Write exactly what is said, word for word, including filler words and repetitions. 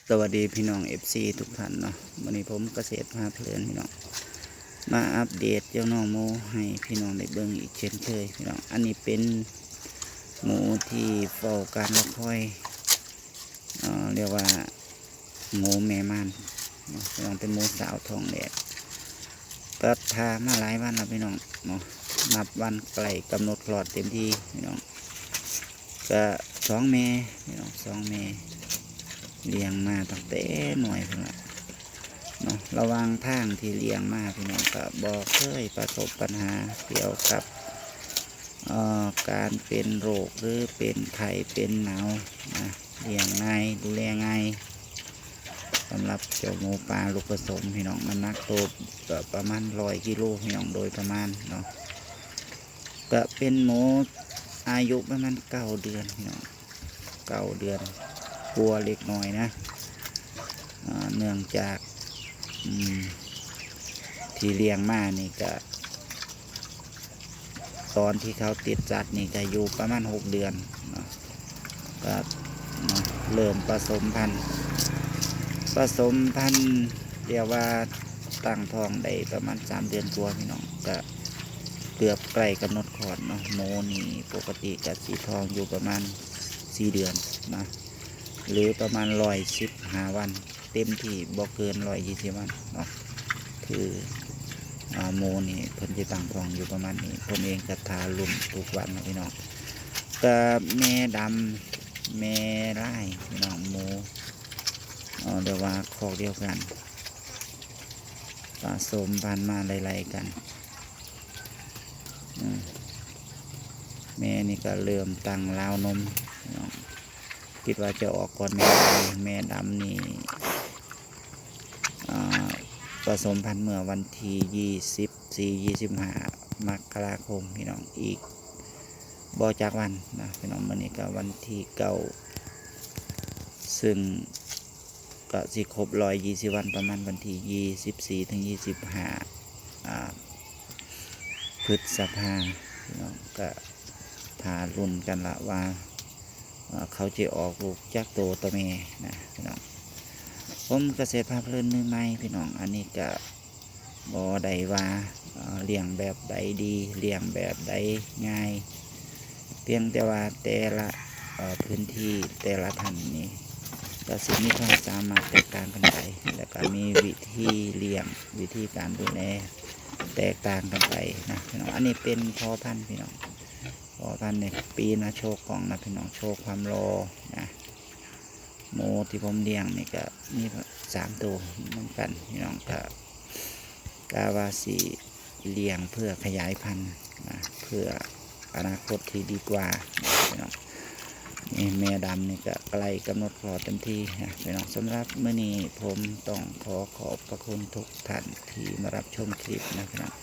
สวัสดีพี่น้อง เอฟซี ทุกท่านเนาะ วันนี้ผมเกษตรพาเพลินพี่น้อง มาอัปเดตเจ้าน้องหมูให้พี่น้องได้เบิ่งอีกเช่นเคยพี่น้อง อันนี้เป็นหมูที่เฝ้าการรอคอย เอ่อ เรียกว่าหมูแม่ม่านเนาะพี่น้อง เป็นหมูสาวท้องแรก ก็ถ่ามาหลายวันแล้วพี่น้องเนาะ นับวันใกล้กำหนดคลอดเต็มที่พี่น้อง ก็สองแม่พี่น้อง สองแม่ เลี้ยงมาตั้งแต่น้อยพุ้นล่ะเนาะ ระหว่างทางที่เลี้ยงมาพี่น้อง ก็บ่เคยประสบปัญหาเกี่ยวกับ เอ่อ การเป็นโรคหรือเป็นไข้เป็นหนาวนะ เลี้ยงง่าย ดูแลง่าย สำหรับเจ้าหมูป่าลูกผสมพี่น้อง น้ำหนักตัวก็ประมาณร้อยกิโลพี่น้อง โดยประมาณเนาะ ก็เป็นหมูอายุประมาณเก้าเดือนพี่น้อง เก้าเดือน กลัวเล็กน้อยนะ อ่า เนื่องจาก อืม ที่เลี้ยงมานี่ก็ ตอนที่เขาติดสัตว์นี่ก็อยู่ประมาณหกเดือนเนาะ ก็เนาะ เริ่มผสมพันธุ์ ผสมพันธุ์ เรียกว่าตั้งท้องได้ประมาณสามเดือนกว่าพี่น้อง ก็เกือบใกล้กำหนดคลอดเนาะ หมูนี่ปกติก็สิท้องอยู่ประมาณสี่เดือนนะ หรือประมาณร้อยสิบห้าวัน เต็มที่บ่เกินร้อยยี่สิบวันเนาะ คือ อ่า หมูนี่เพิ่นสิตั้งท้องอยู่ประมาณนี้ ผมเองก็ถ่าลุ้นทุกวันนะพี่น้อง ก็แม่ดำแม่ลายพี่น้อง หมู เอ่อ เรียกว่าคอกเดียวกัน ผสมพันธุ์มาไล่ๆกัน อืม แม่นี่ก็เริ่มตั้งราวนมพี่น้อง คิดว่าจะออกก่อนแม่ดำ แม่ดำนี่ อ่า ผสมพันธุ์เมื่อวันที่ยี่สิบสี่ ยี่สิบห้ามกราคมพี่น้อง อีกบ่จักวันนะพี่น้อง มื้อนี้ก็วันที่เก้า ซึ่งก็สิครบร้อยยี่สิบวัน ประมาณวันที่ยี่สิบสี่ถึงยี่สิบห้า อ่า พฤษภาพี่น้อง ก็ถ่าลุ้นกันละว่า เอ่อ เขาจะออกลูกจักโตต่อแม่นะพี่น้อง ผมเกษตรพาเพลินมือใหม่พี่น้อง อันนี้ก็บ่ได้ว่า เอ่อ เลี้ยงแบบใดดี เลี้ยงแบบใดง่าย เพียงแต่ว่าแต่ละ เอ่อ พื้นที่แต่ละท่านนี่ก็สิมีความสามารถแตกต่างกันไป แล้วก็มีวิธีเลี้ยง วิธีการดูแลแตกต่างกันไปนะพี่น้อง อันนี้เป็นพ่อพันธุ์พี่น้อง พ่อพันธุ์เนี่ยปีนมาโชว์กล้องนะพี่น้อง โชว์ความหล่อนะ หมูที่ผมเลี้ยงนี่ก็มีสามตัวเหมือนกันพี่น้อง ก็กะว่าสิเลี้ยงเพื่อขยายพันธุ์นะ เพื่ออนาคตที่ดีกว่านะพี่น้อง นี่แม่ดำนี่ก็ใกล้กำหนดคลอดเต็มที่นะพี่น้อง สำหรับมื้อนี้ผมต้องขอขอบพระคุณทุกท่านที่มารับชมคลิปนะพี่น้อง